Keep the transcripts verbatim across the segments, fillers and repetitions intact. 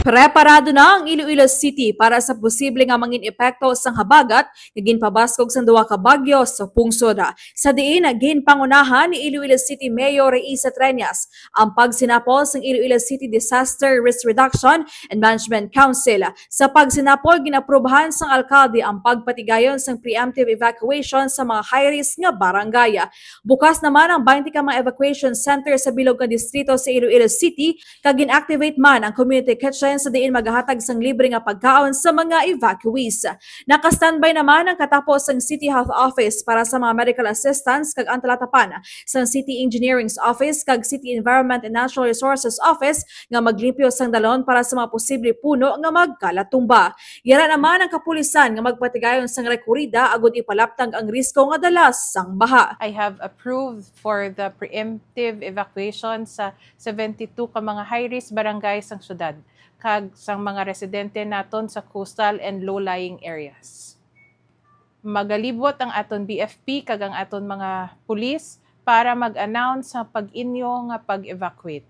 Preparado na ang Iloilo City para sa posible nga mangin epekto sang habagat nga ginpabaskog sang duha ka bagyo sa pungsod, sa diin ginpangunahan ni Iloilo City Mayor Raisa Treñas ang pagsinapol sang Iloilo City Disaster Risk Reduction and Management Council. Sa pagsinapol, ginaprobahan sang alkalde ang pagpatigayon sang preemptive evacuation sa mga high-risk nga barangay. Bukas naman ang twenty ka mga evacuation center sa bilog nga distrito sa Iloilo City, kag gin-activate man ang community kitchen sa diin magahatag sang libre nga pagkaon sa mga evacuees. Naka-standby naman ang katapo sang City Health Office para sa mga medical assistance kag ang talatapan sang City Engineering's Office kag City Environment and Natural Resources Office nga maglimpyo sang dalon para sa mga posible puno nga magkalatumba. Yara naman ang kapulisan nga magpatigayon sang rekurida agud ipalaptang ang risko nga dala sang baha. I have approved for the preemptive evacuation sa seventy-two ka mga high-risk barangay sang syudad kag sang mga residente naton sa coastal and low-lying areas. Magalibot ang aton B F P kag ang aton mga pulis para mag-announce sa pag-inyo nga pag-evacuate.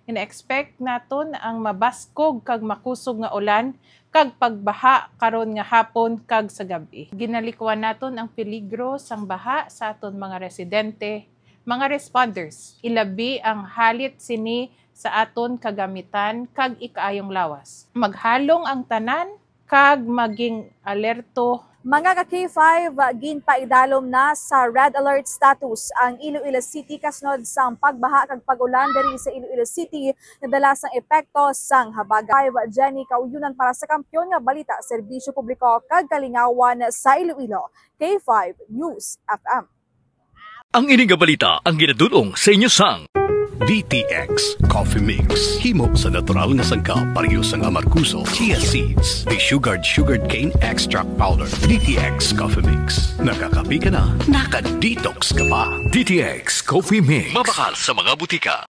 Ina-expect naton ang mabaskog kag makusog nga ulan kag pagbaha karon nga hapon kag sa gab-i. Ginalikwan naton ang peligro sang baha sa aton mga residente, mga responders, ilabi ang halit sini sa aton kagamitan kag ikaayong lawas. Maghalong ang tanan kag maging alerto. Mga ka K five, ginpaidalom na sa red alert status ang Iloilo City kasunod sang pagbaha kag pag-ulan diri sa Iloilo City nga dala sang epekto sang habagat. Five, Jenny Kauyunan para sa Kampiyon nga Balita, Serbisyo Publiko kag Kalingawan sa Iloilo. K five News F M. Ang ini nga balita ang ginadul-ong sa inyo sang D T X Coffee Mix. Himo sa natural nga sangkap, pareho sang amargoso, chia seeds, desugared sugarcane extract powder. D T X Coffee Mix. Nakakape ka na, naka-detox ka pa. D T X Coffee Mix. Mabakal sa mga butika.